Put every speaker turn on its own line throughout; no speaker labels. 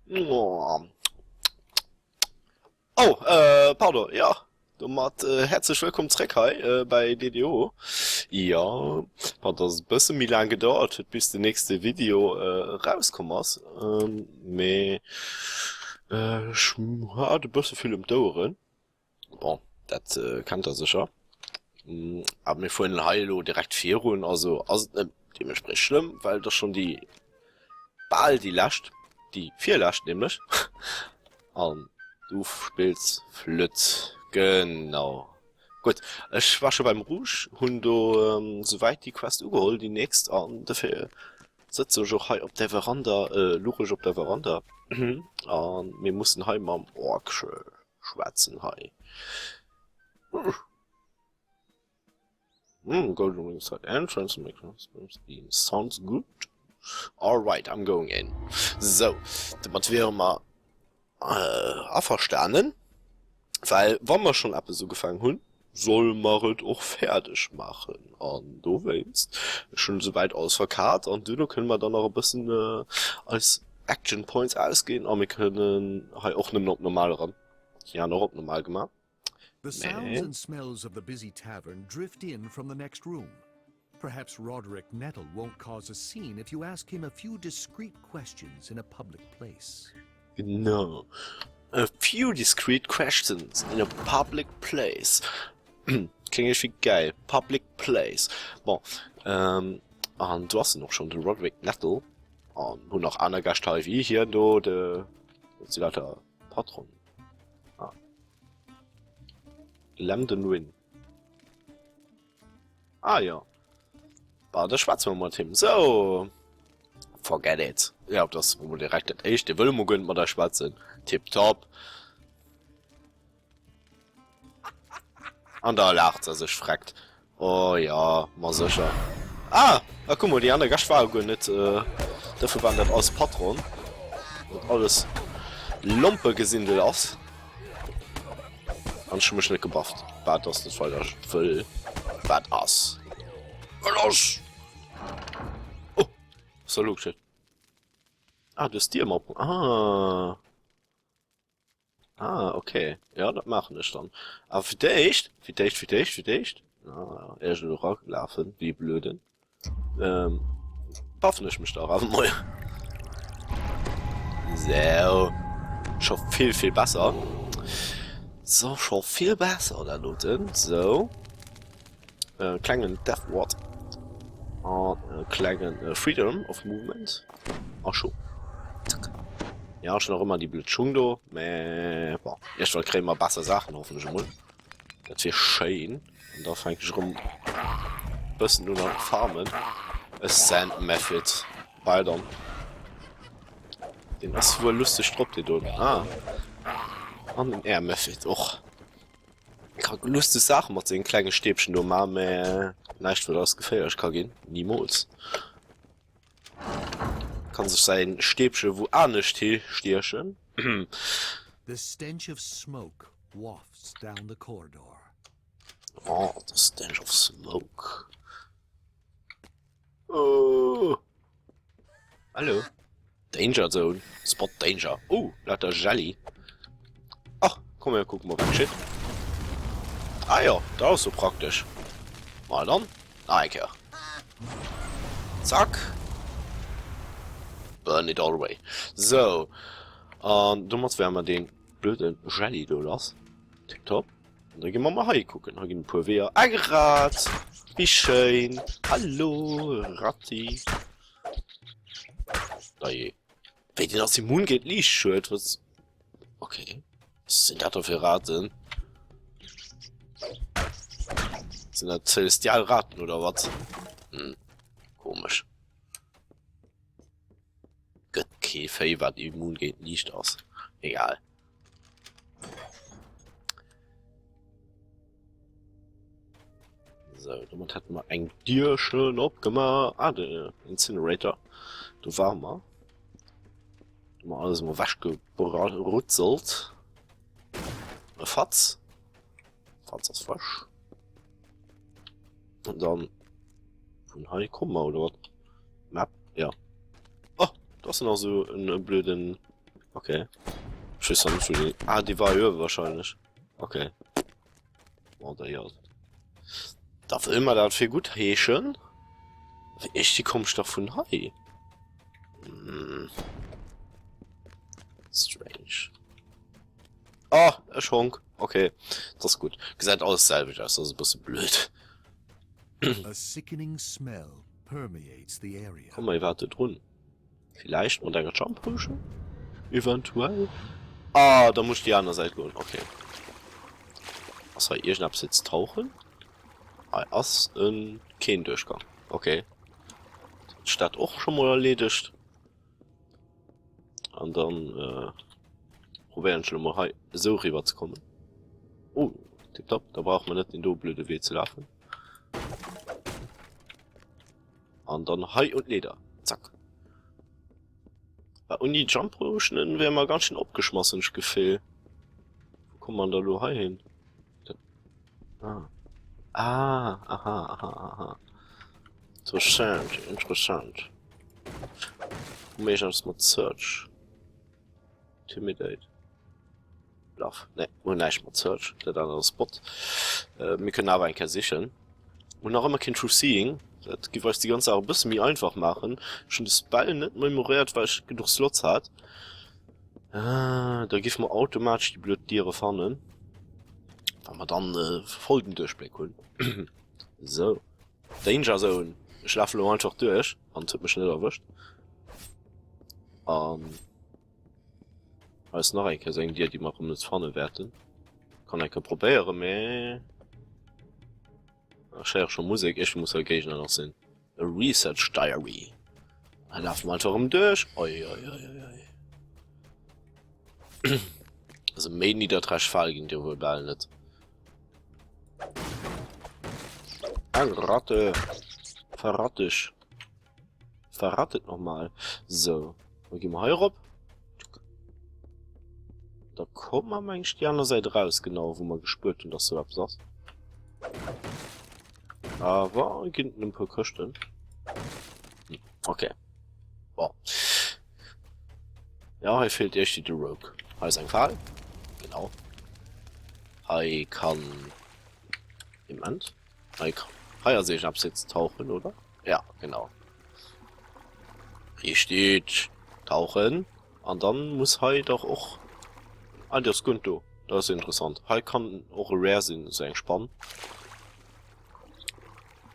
Oh, äh, pardon, ja. Domat äh, herzlech wëllkomm zréck hei äh, bei DDO. Ja, pardon, dass et e bësse méi laang gedauert huet, bis den nächste Video äh, rauskomm ass. Ähm, mee äh, ech hat e bësse vill ëm d'Oueren. Bon, dat kennt der sécher. Awer mir fueren hei elo direkt virun, also ass et net deementspriechend schlëmm, well et ass schonn déi bal déi lescht, déi virlescht nämlech. An du spills Flütt, genau. Gutt, ech war scho beim Rouge, hunn do souwäit déi Quest ugeholl, déi nächst, an dofir sëtze ech och hei op der Veranda, luch ech op der Veranda a mir mussen hei mam Ork schwätzen hei. Mm, golden ring side entrance make beam sounds good. All right, I'm going in. So, domat wiere mer äh, averstanen, well wa mer schon eppes ugefaangen hunn, solle mer et och fäerdeg maachen an dowéinst ech hunn esouwäit alles verkat an duerno kënne mer dann nach e bëssen äh, eis Action Points ausginn a mir kënnen hei och nëmmen op normal eran. Si han och op normal gemaach.
The sounds and smells of the busy tavern drift in from the next room. Perhaps Roderick Nettle won't cause a scene if you ask him a few discreet questions in a public place.
Genau. A few discreet questions in a public place. Kléngt iergendwéi gäil. Public place. Bon, ähm, an do ass en och schonn, de Roderick Nettle. An hunn nach aner Gäscht hei, wéi hien do, de, dat si lauter Patronen. Ah. Lamden Wynn. Ah jo. Bah, da schwätze mer mat him. So. Forget it. Ja, dat ass mol direkt dat éischt. Dee wëll emol guer net mat eis schwätzen. Tipptopp. An da laacht se sech freckt. Oh ja, ma sécher. Ah, ah guck mol, déi aner Gäscht ware guer net. Äh, dofir waren dat alles Patron. Dat alles Lompegesindel ass. An ech hu mech net gebufft. Wat ass net weider wëll. Wat ass? Wat ass? Oh, was da lo geschitt? Ah, du hues d'Dier emol op. Ah. Ah, okay. Ja, dat maachen ech dann. Awer fir d'éischt, fir d'éischt, fir d'éischt, fir d'éischt. Ah, ier ech elo eralafen, wéi e Blöden. Ähm, buffen ech mech dach awer mol. Sou. Scho vill, vill besser. So, scho vill besser, dat doten. Sou. E klengen Death Ward. An e klengen äh, Freedom of Movement. A scho. Zack. Ja, schon nach ëmmer déi blöd Schung do, mä bon, iergendwann kréie mer besser Saachen, hoffen ech emol. Dat wier schéin. An da fänke ech erëm bëssen un an farmen. E Sand Mephit. Bal dann. Deen ass wuel lusteg drop, dee do. Ah. An den Air Mephit och. Ka lusteg Saache mat sengen klenge Stäbchen do man, mä näischt wat eis geféierlech ka ginn. Nimools. Kann sech säin Stäbche wou anescht hi stiechen.
The stench of smoke wafts down the corridor.
Oh, the stench of smoke. Oh. Hallo. Danger Zone. Spot Danger. Oh, lauter Jelly. Ach, komm mir kucken mal, wat geschitt. Ah ja, dat ass so praktesch. Mal dann. Nach eng Kéier. Zack. Burn it all away. So. An domat wäre mer den blöden Jelly do lass. Tipptopp. An da gi mer mol hei kucken. Hei ginn e puer Weeër agerad. Wéi schéin. Hallo, Ratti. Dajee. Wéi deen ass immun géint Liichtschued? Was? Okay. Was sinn dat da fir Raten? Sinn dat celestial Raten oder wat? Hm. Komesch. Gëtt kee Véi wat immun géint Liicht ass. Egal. So, domat hätte mer eng Dier schön opgemaach. Ah, de Incinerator. Do ware mer. Do mer alles emol wechgebrutzelt. E Fatz. Fatz ass frësch. Und dann vun hei komme mer, oder wat? Map, ja. Oh, do ass nach so en blöden... Okay. Ech weess zwar net wou déi. Ah, déi war uewe wahrscheinlech. Okay. Bon, da jo. Da wëll mer dat fir gutt heeschen. Wéi ech déi komm ech dach vun hei. Hm. Strange. Ah, e Schonk. Okay, das ist gut. Gesäit alles selwecht aus, das ist e bësse blöd.
A sickening smell permeates the area.
Komm mal, warte drun. Villäicht mat enger Jump Potion? Eventuell? Ah, da muss ich déi aner Säit goen. Okay. Ass hei iergendeppes fir ze tauchen? Hei ass en keen Duerchgang. Okay. Dann ass dat och scho mol erleedegt. An dann äh, probéieren ech elo mol hei esou riwwer ze kommen. Oh, tipptopp. Da brauche mer net den do blöde Wee ze lafen. An dann hei un d'Leeder. Zack. Bei ouni Jump Potionen wäre mer ganz schön opgeschmass, hunn ech d'Gefill. Wou kommt man da lo hei hin? Ah. Ah, aha, aha, aha. Interessant, interessant. Hu mir eis mat Search. Intimidate. Bluff. Nee, mir hunn näischt mat Search. Dat anert ass Bot. Äh, mir kënnen awer eng Kéier sichen. Mir hunn nach ëmmer keen True Seeing. Dat giff eis déi ganz Saach e bësse méi einfach maachen. Ech hunn de Spell net memoréiert, well ech genuch Slots hat. Ah, da giff mer automatesch déi blöd Diere fannen. Wa mer dann äh, voll den Duerchbléck hunn. Sou. Danger Zone. Ech lafe lo einfach duerch an et huet mech net erwëscht. An hei ass nach eng Kéier sou eng Dier, déi mer erëm net fanne wäerten. Kann eng Kéier probéieren, mä ech héiere scho Musek. Iergendwou muss hei e Géigner nach sinn. A Research Diary. Hei lafe mer einfach erëm duerch. Oi, oi, oi, oi, oi. Also méi nidderträchteg Fale ginn et jo wuel bal net. Eng Ratte. Verrat dech. Verrat et nochmal. So. Dann gehen wir hei erop. Da kommen wir meng ich die andere Seite raus, genau, wo wir gespürt haben, dass so etwas ist. Aber ginn ein paar Këschten. Hm, okay. Bon. Ja, hei fehlt echt de Rogue. Hei ist eng Fal. Genau. Hei kann... Moment. Hei kann... Hei ass eegen eppes fir ze tauchen, oder? Ja, genau. Richtig. Tauchen. An dann muss hei doch och... Ah, déi ass guer net do. Dat ass interessant. Hei kann och e Rare sinn, esou eng Spann.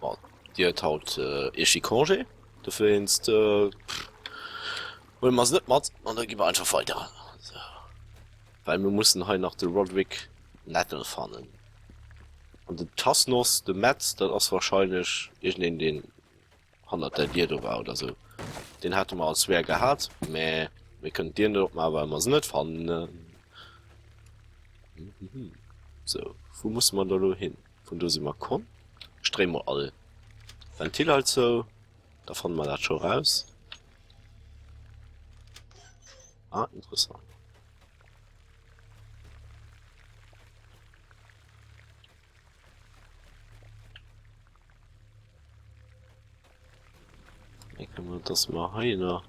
Bon, Dir huet haut Iech Congé, dowéinst huele mer se net mat an da gi mer einfach weider. Sou. Well mir mussen hei nach de Roderick Nettle fannen. An den Tasnos, de Metz, dat ass wahrscheinlech iergendeen, deen hannert der Dier do war oder sou. Deen hate mer als Rare gehat, mä mir kënnen d'Dier net opmaachen, well mer se net fannen. Sou, wou musse mer da lo hin? Vun do si mer komm. Ech dréi mol all Ventil hei zou, da fanne mer dat scho raus. Ah, interessant. Denke mal, dass mer hei nach...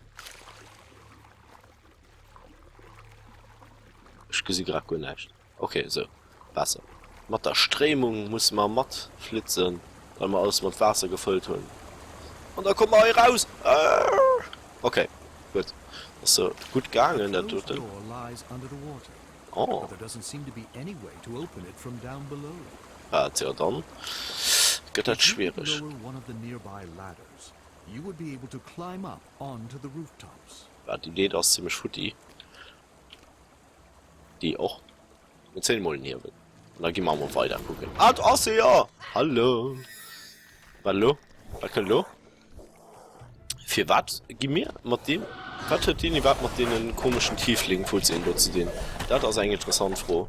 Ech gesi grad guer näischt. Ok, esou besser. Mat der Stréimung musse mer matflitzen, well mer alles mat Waasser gefëllt hunn. An da komme mer hei raus. Ok, gutt. Ass se gutt gaangen, dat doten. Oh. Ah, tjo, dann gëtt dat schwiereg. Bah, déi Leeder ass zimmlech futti. Déi och. Mir zéien emol den Hiewel. An da gi mer emol weider kucken. Ah, do ass se jo! Hallo! Wat elo? Wat kënnt elo? Firwat gi mir mat deem... Wat huet deen iwwerhaapt mat deene komeschen Tiefling-Fuzzien do ze dinn? Dat ass eng interessant Fro.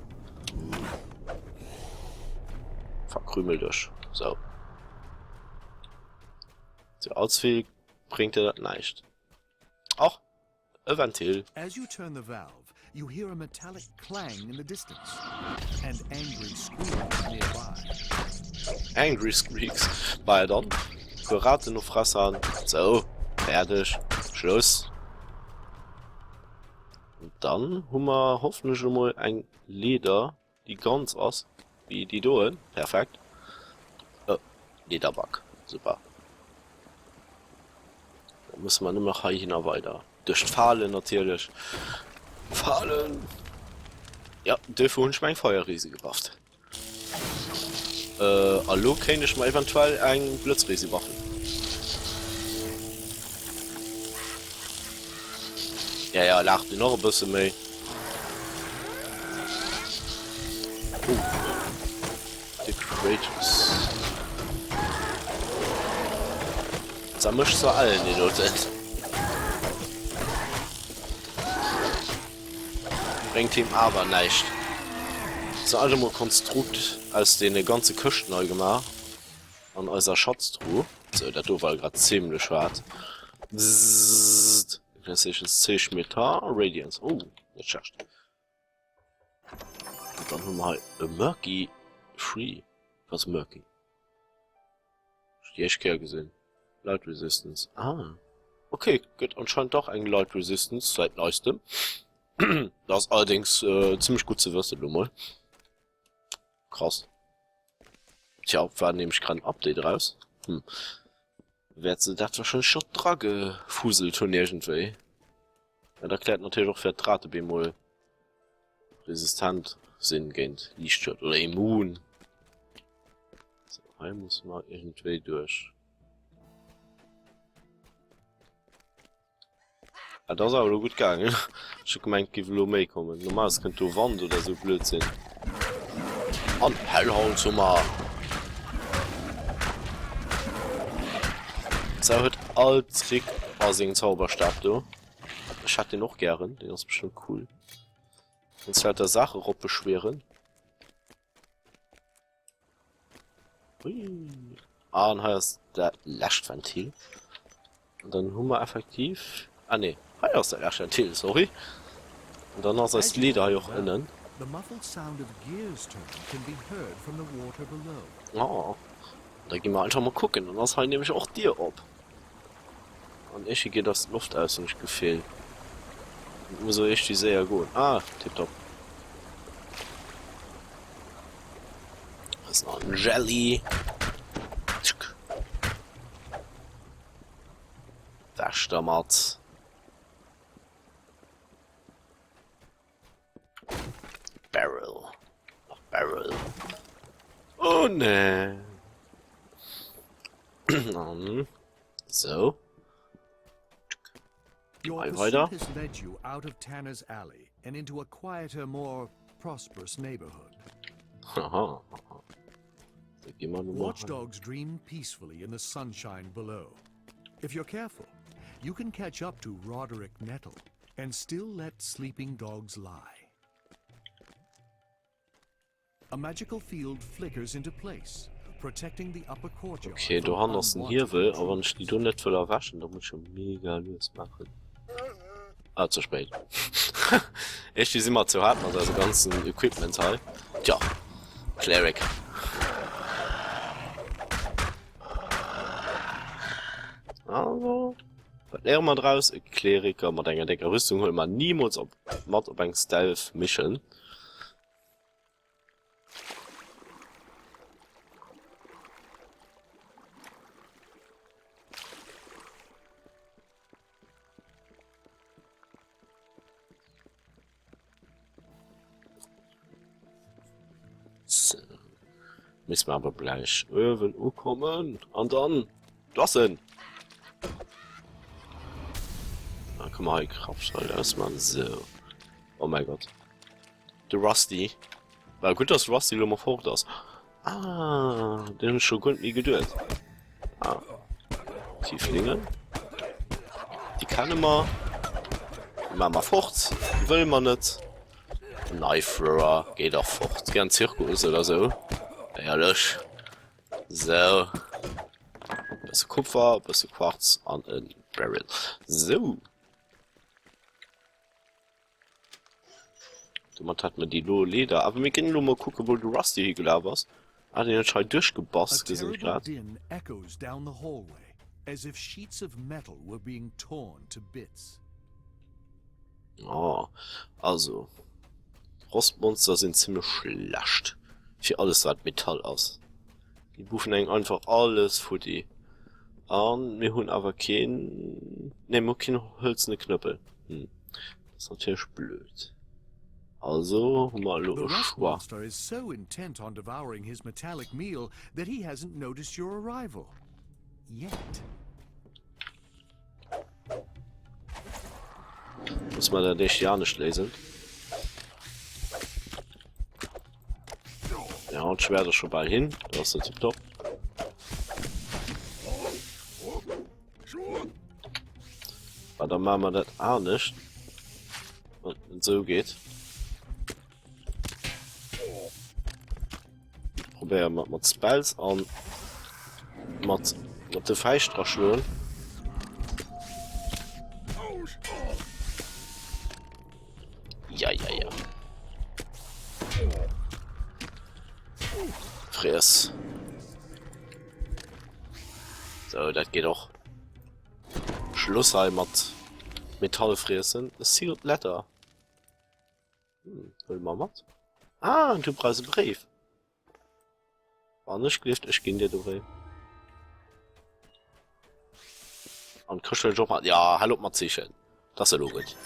Verkrümel dech. Sou. Sou, allze vill bréngt dir dat näischt. Och! E Ventil.
As you turn the valve, you hear a metallic clang in the distance and angry squeaks nearby.
Angry squeaks? Maja dann, puer Raten no Fressern. Sou, fäerdeg, Schluss. Dann hu mer hoffentlech elo mol eng Leeder, déi ganz ass wéi déi doen. Perfekt. Oh, Leederback. Super. Da musse mer nëmme nach heihinner weider. Duerch d'Falen natierlech. Falen! Ja, duerfir hunn ech mer eng Feierrise gebafft. Äh, a lo kéint ech mer eventuell eng Blëtzrise baffen. Ja, ja, laacht en och e bësse méi. Oh. De Kratos. Zermëscht zwar allen déi do sinn. Bréngt him awer näischt. Se alt emol Konstrukt aus deene ganze Këschten hei gemaach an eiser Schatztruh. Sou, dat do war grad zimlech haart. Bzzzt. Playstation 10 Metal Radiance. Oh, net schlecht. Und dann hu mer hei e Murky Free. Was Murky? Ech déi éischt Kéier gesinn. Light Resistance. Ah. Okay, gëtt anscheinend dach eng Light Resistance seit neistem. Das ass allerdings äh, ziemlich gut ze wëssen lo mol. Krass. Tja, war nämlich grad en Update raus. Hm. Wäert se dat wahrscheinlich schon dra gefuselt hunn iergendwéi. Dat erkläert natierlech och fir d'Rate bemol resistent sinn géint Liichtschued oder immun. So, hei muss man irgendwie duerch. Ah, das ass awer lo gutt gaangen. Ech hu gemengt, géif elo méi kommen. Normalerweis kënnt do Wand oder sou Blödsinn. An Hellhounds hu mer. Sou huet all Trick a sengem Zauberstab do. Ech hätt deen och gären, deen ass bestëmmt cool. Kannst lauter Saache rop beschwieren. Ui. An hei ass dat lescht Ventil. An dann hu mer effektiv... Ah nee, hei ass dat lescht Ventil, sorry. An dann ass eist Leeder hei och ënnen. Oh, da gi mer einfach mol kucken. Dann ass hei nämlech och d'Dier op. An éischi geet ass d'Loft aus, hunn ech d'Gefill. Et muss och éischi séier goen. Ah, tiptop. Ass nach en Jelly. Tschk. Wäsch dermat. Barrel. Nach Barrel. Oh nee. So.
Your
Mal weiter.
pursuit has led you out of Tanner's Alley and into a quieter, more prosperous neighborhood.
Aha. Da gehen wir nun mal.
Watchdogs dream peacefully in the sunshine below. If you're careful, you can catch up to Roderick Nettle and still let sleeping dogs lie. A magical field flickers into place, protecting the upper courtyard.
Okay, do han ass den Hiewel, a wann ech déi do net wëll erwächen, da muss ech jo mega lues maachen. Ah, ze spéit. Ech si mer zu hart mat eise ganzen Equipment hei. Tja, Cleric. Also, wat léiere mer draus? E Kleriker mat enger décker Rüstung huele mer nimools op mat op eng Stealth Mission. So. Müssen wir aber gleich uewen ukommen. An dann Dossen! Da kann man hei Kraftschalt ausmachen. So. Oh mein Gott. De Rusty. War gutt, dass Rusty lo mal fort ass. Ah, den hunn ech scho guer net méi geduet. Ah. Tieflinge. Déi kenne mer. Déi maache mer fort. Déi wëlle mer net. Knife Thrower, géi dach fort. Géi an Zirkus oder sou. Éierlech. Sou. Bësse Kupfer, bësse Quarz an e Barrel. Sou. Domat hat mer déi lo Leeder. Awer mir ginn elo mol kucken, wou de Rusty higelaf ass. Ah, deen huet sech hei duerchgebass, gesinn ech grad. Oh, also Rostmonster sinn zimmlech schlecht fir alles wat Metall ass. Déi buffen engem einfach alles futti. An mir hunn awer keen, nee mir hu keen hëlzene Knëppel. Hm, dat ass natierlech blöd. Also hu mer elo
The
e
rust
Choix.
monster is so intent on devouring his metallic meal that he hasn't noticed your arrival. Yet.
Muss man dat éischt anescht léisen. Ja, und Schwert ass scho bal hin. Dat ass tipptopp. Wa da maache mer dat anescht. Wann et esou geet. Probéiere mer mat Spells an mat mat de Fäischt dra schloen. Ja, ja, ja. Friess. So, dat geet och. Schluss hei mat Metall friessen. A sealed letter. Hm, huele mer mat. Ah, du brauchs e Bréif. Wann ech gelift, ech ginn dir de Bréif. An Krëschtel Job hat. Ja, hal op mat Zeechen. Dat ass elo gutt.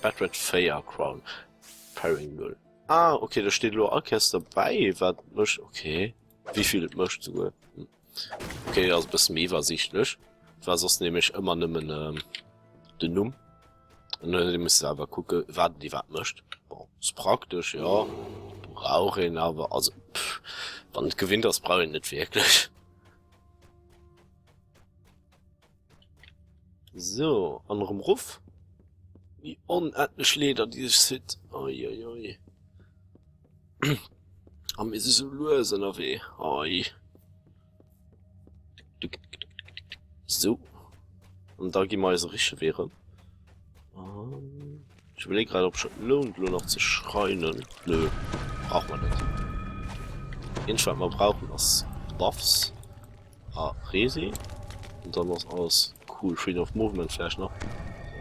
Bedred 4 Crown. Pairing 0. Ah, okay, do steet elo all Kéiers derbäi, wat et mécht. Okay. Wéi vill et mécht souguer. Hm. Okay, dat ass e bësse méi iwwersiichtlech. Et war soss nämlech ëmmer nëmmen ähm, den Numm. An dann huet ee musse selwer kucke wat et iwwerhaapt mécht. Bon, ass praktesch, jo, brauch een awer, also pff, wann et gewinnt ass, brauch een et net wierklech. So, an erëm erof. Déi onendlech Leeder, déi sech zitt. Oi, oi, oi. A mir si sou lues ënnerwee. Oi. So. An da gi mer eise richtege Wee erëm. Ech iwwerleeë grad, ob sech et lount, elo nach ze schreinen. Nö, brauche mer net. Eenzegt, wat mer brauchen, ass Buffs a Resi. An dann ass alles cool. Freedom of Movement vläicht nach.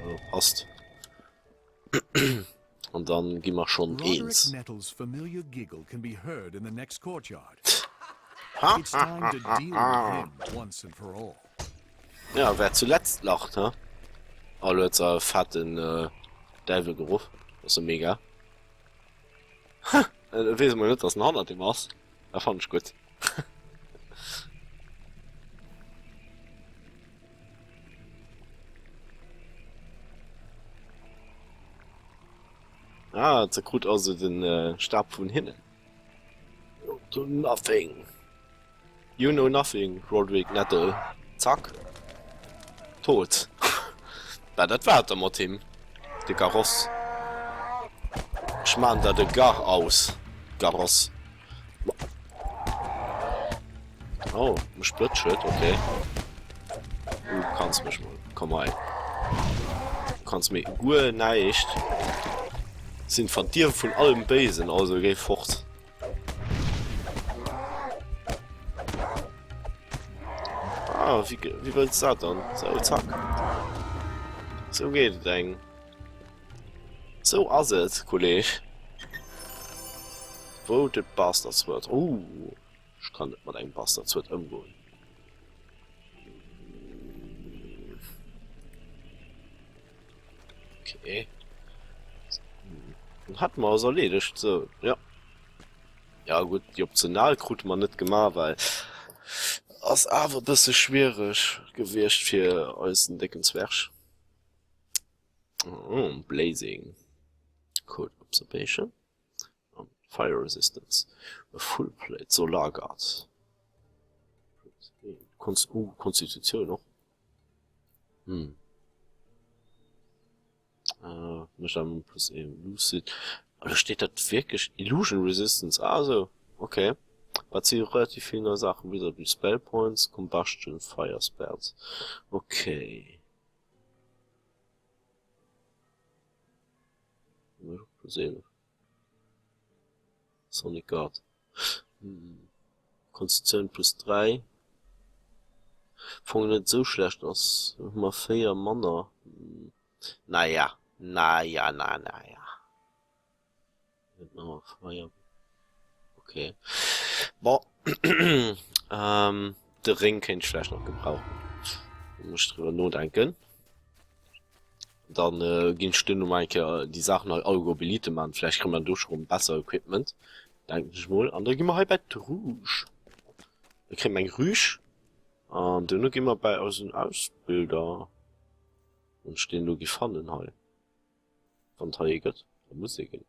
So, passt. An dann gi mer schonn
Roderick
eens.
Nettle's familiar giggle can be heard in the next courtyard. It's time to deal with him once and for all.
Ja, wer zuletzt lacht, hä? Oh, lo huet se e fetten äh, Däiwel geruff. Das ist ja mega. Ha! Äh, weess emol net, dass en hannert him ass. Dat fand ech gutt. Ah, ze krut also den äh, Stab vun hinnen. Do nothing. You know nothing, Roderick Nettle. Zack. Tot. Bah, dat war et da mat him. De Garros. Ech maan der de Gar aus, Garros. Oh, mech blëtsch et, okay. Du kanns mech mol, komm hei. Du kanns mir guer näischt. Sinn Verdierwe vun allem Béisen, also géi fort. Ah, wéi, wéi wëlls dat dann? Sou, zack. Sou geet et eng. Sou ass et, Kolleg. Voted Bastard Sword. Uh, ech kann net mat engem Bastard Sword ëmgoen. Okay. Dann hat mer es erleedegt. So, ja. Ja gut, déi optional krute mer net gemaach, well ass awer e bësse schwiereg gewiescht fir eisen décken Zwerg. Oh, Blazing. Cold Observation. An Fire Resistance. E Full Plate Solar Guard. Konst oh, Konstitutioun och. Hm. Äh, mécht awer plus ee Lucid. Ah, do steet dat wierklech Illusion Resistance. Ah, sou. Okay. Wat si relativ vill nei Saachen. Wizardry Spell Points, Combustion, Fire Spells. Okay. Plus 11. Sonic Guard. Hm. Konstitutioun plus 3. Fong net esou schlecht ass. Hu mer 4 manner. Hm. Naja. Naja, na, naja. Okay. Bon. ähm, de Ring kéint ech vläicht nach gebrauchen. Muss ich drüber nodenken. Dann äh, ginn ech duerno mal eng Kéier déi Saachen hei alleguer op Elite man. Vläicht kréie mer do scho rëm besser Equipment. Denken ech mol. An da gi mer hei bei d'Rouge. Da kréie mer eng Rüsch. An duerno gi mer bei eisen Ausbilder. Wann ech deen elo gi fannen hei. Wann et hei ee gëtt, da muss ee ginn.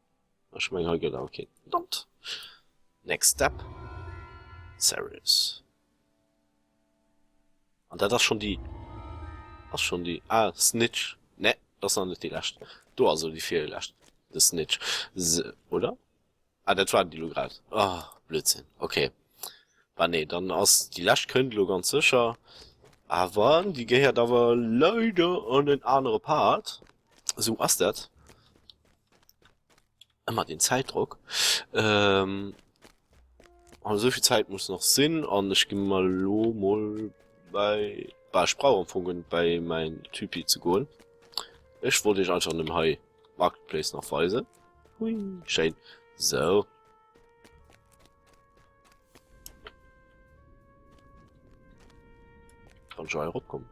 Ech mengen hei gëtt awer keen. Verdammt! Next step. Serious. An dat ass schonn déi. Ass schonn déi. Ah, Snitch. Ne, dat ass nach net déi lescht. Do ass elo déi virlescht. De Snitch. Se, oder? Ah, dat war déi elo grad. Ah, Blödsinn. Okay. Bah nee, dann ass déi lescht kënnt elo ganz sécher. Awer déi gehéiert awer leider an en anere Part. Esou ass dat. Ëmmer den Zäitdrock. Ähm, an esou vill Zäit muss nach sinn an ech gi mer elo mol bei, bah ech brauch am Fong net bei mäin Typi ze goen. Ech wollt iech einfach nëmmen hei d'Marketplace nach weisen. Hui, schéin. Sou. Wann ech hei eropkommen.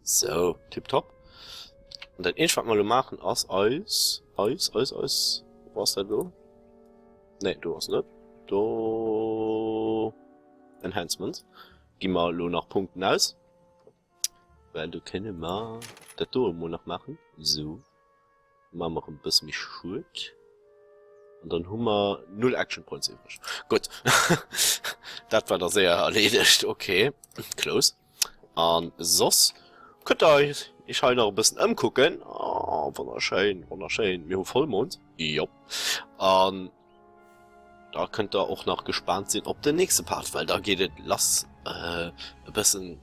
Sou, tipptopp. An dat eenzegt wat mer elo maachen ass eis, eis, eis, eis, wou ass dat elo? Nee, do ass net. Do Enhancement. Gi mer elo nach Punkten aus. Well do kënne mer dat do emol nach maachen. Sou. Maache mer e bësse méi Schued. An dann hu mer null Action Points iwwreg. Gutt. Dat war da séier erleedegt. Okay. Close. An soss kënnt der iech hei nach e bëssen ëmkucken. Oh, wonnerschéin, wonnerschéin. Mir hu Vollmond. Jop. An da kënnt der och nach gespaant sinn op den nächste Part, well da geet et lass e bëssen,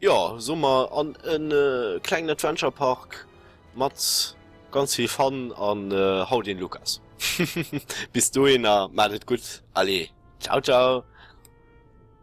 jo, soe mer an e klengen Adventure Park mat ganz vill Fun an haut een Lukas. Bis dohinner, maacht et gutt, allez, ciao ciao!